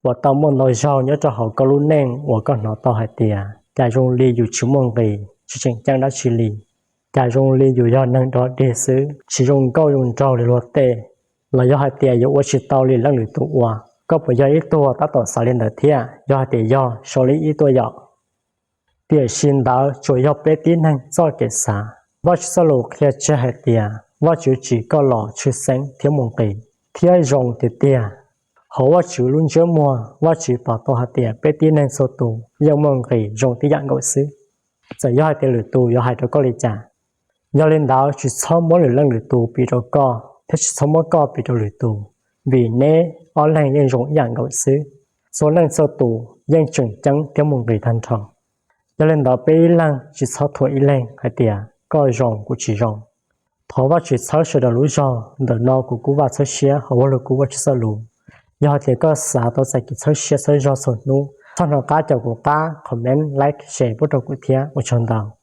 Puas tau muaj ntau zaug nyob rau hauv koj lub neej uas koj hnov tau hais tias cas zoo li yus tsis muaj nqis, tsis tseem ceeb dab tsi li, cas zoo li yus yog neeg dog dig xwb, tsis zoo nkauj zoo nraug li luag tej, los yog hais tias yuav ua tsis tau li leej lwm tus ua? Koj puas yog ib tug tab tom xav li ntawd thiab? Yog hais tias yog, sau li ib tuaj yom. Tiam sis ntawd tsuas yog peb tib neeg txoj kev xav. Vajtswv txoj lus qhia tseg hais tias Vajtswv tsim koj los tshwj xeeb thiab muaj nqis thiab zoo tiag tiag. Hauv Vajtswv lub ntsiab muag, Vajtswv pom tau hais tias peb tib neeg txhua tus yeej muaj nqis zoo tib yam nkaus xwb, txawm yog hais tias lwm tus yuav hais rau koj li cas. Yog li ntawd tsis txhob muab lwm leej lwm tus piv rau koj thiab tsis txhob muab koj piv rau lwm tus, vim neb ob leeg yeej zoo ib yam nkaus xwb. Txhua leej txhua tus yeej tseem ceeb thiab muaj nqis tag nrho. Yog li ntawd peb ib leeg tsis txhob thuam ib leeg hais tias koj zoo kuv tsis zoo. Thov Vajtswv txhawb sawv daws lub zog. Ntawm no kuv Kuv Vaj txhawb siab hauv Vajluskub Vajtswv txoj lus. Yog hais tias koj xav tau txais kev txhawb siab txhawb zog txhua hnub, txhob hnov qab caum kuv qab comment, like, share pub rau kuv thiab. Ua tsaug ntau.